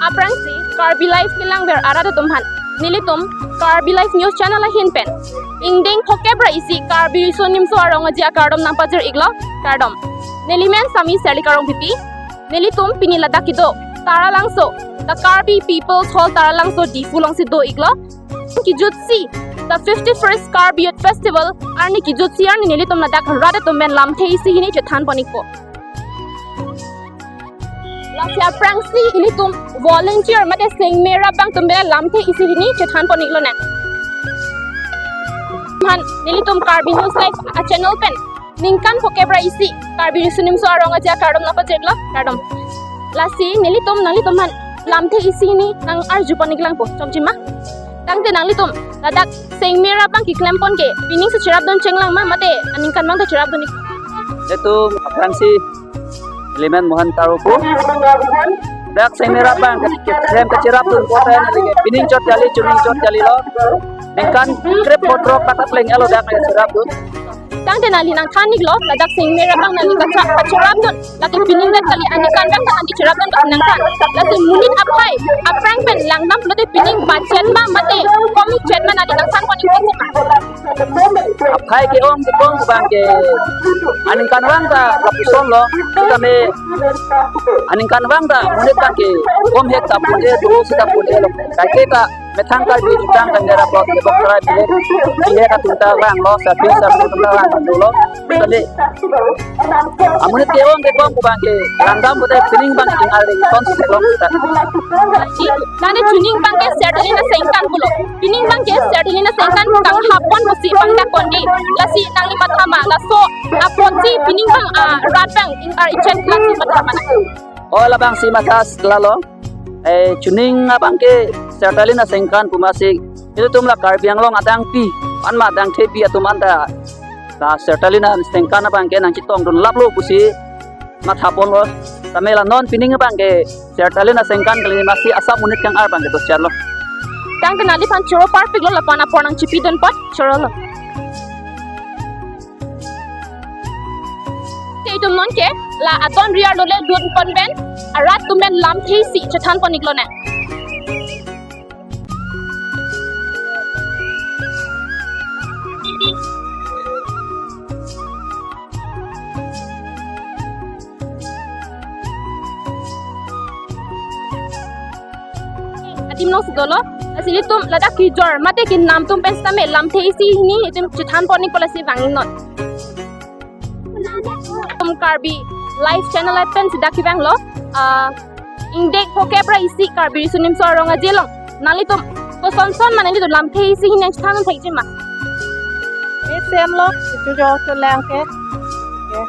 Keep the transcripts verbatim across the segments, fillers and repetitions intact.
Aphrangsi Karbi Live kelangver arat atum aphan nelitum Karbi Live News Channel ahin pen ingdeng phokep ra isi Karbi Riso Nimso Arong Aje akardom nangpajir iklo, kardom. Neli men Sami Serli Karong Pipi. Nelitum pini ladak kedo Taralangso, the Karbi People's Hall Taralangso Diphu alongsi do iklo. Kijutsi the fifty-first Karbi Youth Festival arni kijutsi arni nelitum ladak rat atum pen lamthe isi hini chethan pon ikpo. Lasi aphrangsi ilitum volunteer mate sengme rap abang atum pen lamthe isi hini chethan pon iklo nang. Aphan nelitum Karbi News Live a-channel pen ningkan phokep ra isi Karbi Riso Nimso Arong Aje akardom nangpajir iklo, kardom. Lasi nelitum nanglitum aphan lamthe isi hini nang-arju pon ik langpo, chokji ma? Tangte nanglitum ladak sengme rap abang keklem pon ke pining si cherapdun chenglang ma mate aningkan abang ta cherapdun ik? Nelitum aphrangsi neli men Mohan Taro pu. Dak sengme rap abang ke, keklem kecherapdun poten pining chot kali, chuning chot kalilo. Ningkan krep kotrok katak leng alo dak kecherapdun. Tangte nangli nangthan iklo, ladak sengme rap abang nangli kacha-, kacherapdun, lake pining vet kali, aningkan abang ta nangli cherapdun bang nangthan. Lasi monit aphai aphrang pen langdam pulote pining bachet ma mate komi chet ma, nangli nangthan pon ik tangte ma? Aphai ke-ong ke-ong abang ke aningkan vang ta lapuson lo, sitame aningkan vang ta monit abang ke kom hek ta pule tu sita pule lo. Kaike ta methang Karbi jutang kan dera bok bok try bihek, bihek atum ta vanglo, sapi sapi atum ta vanglo. Tadi amonit ke-ong ke-ong abang ke langdam pute pining abang ke ingar ring kon selo ta. Nane chuning abang ke Sertalin asengkan pulo. Pining abang ke Sertalin asengkan kanghap pon pusi pangdak pon di. Lasi nangli matha ma, laso apotsi pining abang, ah, rat abang ingar ichet lasi matha ma nang? Oh, labangsi matha lalo. Eh, chuning abang ke Sertalin asengkan pu masi ilitum la Karbi Anglong adangpi, anma adangthepi atum anta la Sertalin asengkan abang ke nangchetongdun laplo pusi matha ponlo. Tame la non pining abang ke Sertalin asengkan kali masi asap monit kangar abang ke to chalo. Tangte nangliphan choro parpiklo, lapu-an apor nangchipidun apot chorolo. Te itum non ke la adon riar lo le dun pon pen arat atum pen lamthe isi chethan pon iklo nang. Adim nong si dolo, lasi ilitum ladak kejor mate kenam atum pen sitame lamthe isi hini itum chethan pon ikpo, lasi vang non. Itum Karbi Live Channel pen si dak kevanglo, ah, ingdeng phokep ra isi Karbi Riso Nimso Arong Aje along nanglitum kosonson ma nanglitum lamthe isi hini nangchethan thekji ma? Mesenlo, kejor kelang ke. Ke.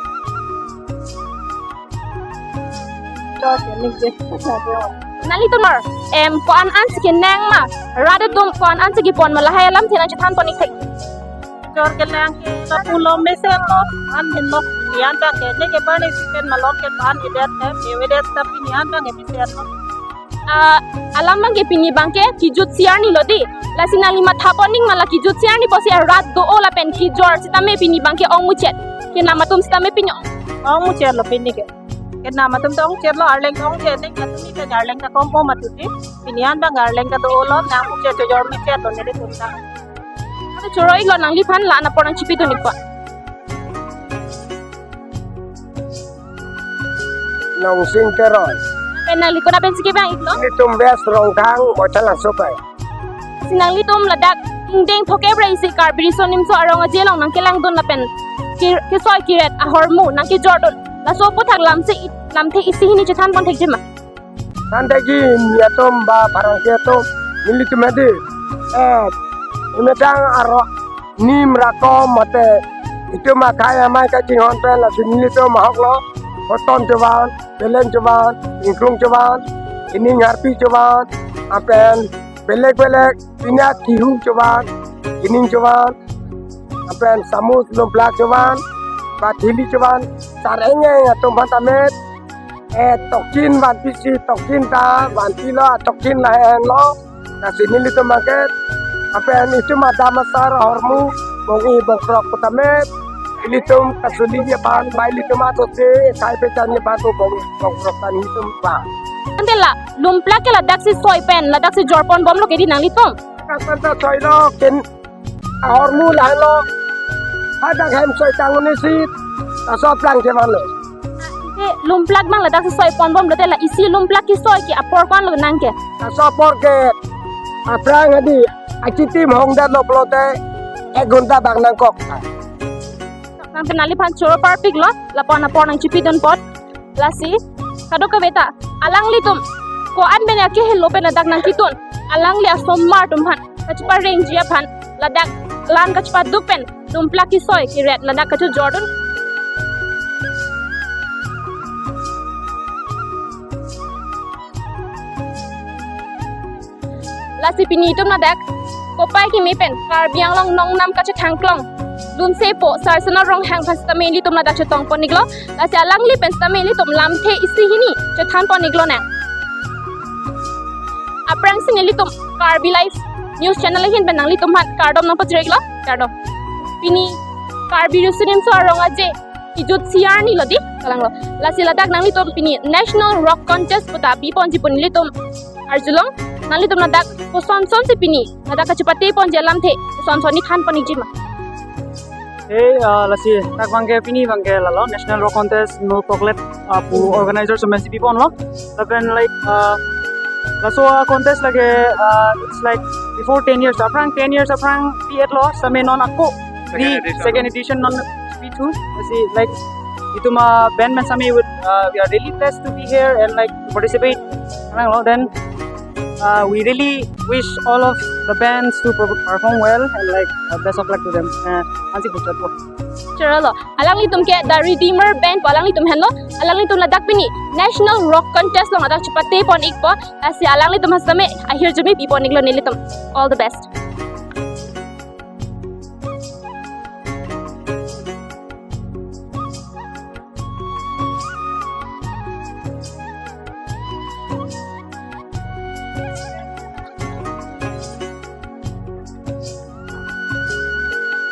Kejor kelang ke. Nanglitum mar, em, ko-an ansi kenang ma, rat atum ko-an ansi kepon ma, lahai alamthe nangchethan pon ik thek. Kejor kelang ke lapulo, mesenlo, an henlo, nian abang ke, ne ke parne si pen malom ke pan idet ke, evedes tapi nian abang ke mesenlo. Ah, alam abang ke pini abang ke kejutsi arni lo di. Lasi nangli matha pon ik ma, la kejutsi arni pusi arat do-o lapen kejor sitame pini abang ke ong muchet. Kenam atum sitame pini ong muchet lo pini ke. Kenam atum ta ong muchet lo, arleng ta ong muchet, ne atum ni ke arleng ta kom-o mati di. Pini an abang arleng ta do-o lo, nang muchet chojor muchet lo nelitum ta. Ate choro iklo nangliphan, la-an apor nangchipidun ikpo. Nongsing Teron. Pen nangli konat pensi kevang iklo? Nelitum West Rongkhang, Moithalangso pen. Si nanglitum ladak ingdeng phokep ra isi Karbi Riso Nimso Arong Aje along nangkelangdun lapen ke-, kesoi keret ahormu nangkejordun, laso aphuthak lamthe i-, lamthe isi hini chethan pon thekji ma? Than thekji, nelitum ba pherangke atum, nelitum hedi, eh, imetang aro nim rakom mate itum akhei amei kachinghon pen lasi nelitum ahok lo, koton chovan, peleng chovan, ingklung chovan, ining harpi chovan, lapen belek belek pinya kihu chovan, ining chovan, lapen samus lumplak chovan, ba thili chovan, sareng eng atum aphan tame, eh, tokchin vanpi si tokchin ta vanpilo, tokchin lahenlo. Lasi nelitum abang ke, lapen itum adam asar ahormu bong-i bongkrok putame, ilitum kasuli aphan, ba ilitum ato se sai pechan aphan tu bong-i bongkrok ta nelitum abang. Ante la Lumplak ke ladaksi soi pen, ladaksi jorpon bomlo ke di nanglitum? Kapan ta soilo, ken ahormu lahelo. Hadak hem soi tang un'e si, laso aphrang ke vanlo. Ante Lumplak abang ladaksi soi pon bomlo, te la isi Lumplak kesoi ke apor ko-anlo nang ke? Laso apor ke aphrang hadi achitim hongdetlo pulote ek ghonta bak nangkok. Nang pen nangliphan choro parpiklo, lapu-an apor nangchipidun apot. Lasi kadokave ta alanglitum ko-an pen akehelo pen ladak nangketun, alangli asomar atum aphan kacheparengji aphan ladak lan kachepaduk pen Lumplak kesoi keret ladak kachojordun. Lasi pini itum ladak kopai keme pen Karbi Anglong nongnam kachethangklong lunsepo Sarsana Ronghang aphan sitame ilitum ladak chetongpon-iklo. Lasi alangli pen sitame ilitum lamthe isi hini chethanpon-ik lonang. Aphrangsi nelitum Karbi Live News Channel ahin pen nanglitum aphan kardom nangpachiriklo, kardom. Pini Karbi Riso Nimso Arong Aje kejut isi arni lo di, kalanglo. Lasi ladak nanglitum pini National Rock Contest puta biponji pu nelitum arjulong. Nanglitum ladak kosonson si pini ladak kachepateponji alamthe kosonson ni thanpon-ikji ma? Hey, uh, lasi dak abangke pini abangke lalo National Rock Contest New Poklet, uh, pu organizer so mesi biponlo. Lapen like, uh, laso, uh, contest lake, uh, it's like before ten years, aphrang ten years aphrang pi-etlo, sitame non ako, second di edition, second edition non pi-thu. Lasi like itum, uh, band pen sitame with, uh, we are really blessed to be here and like participate. Kalanglo, then, uh, we really wish all of the bands to per- perform well and like, uh, best of luck to them. Uh, ansi puchot po. Chorolo, alanglitum ke The Redeemer Band pu alanglitum henlo, alanglitum ladak pini National Rock Contest along ladak chepatepon-ikpo, lasi alanglitum aphan sitame ahirjume pipon-iklo nelitum. All the best.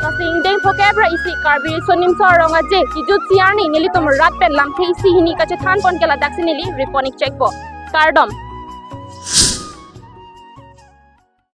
Lasi ingdeng phokep ra isi Karbi Riso Nimso Arong Aje kejut isi arni nelitum rat pen lamthe isi hini kachethanpon ke ladaksi neli repon-ik chekpo. Kardom.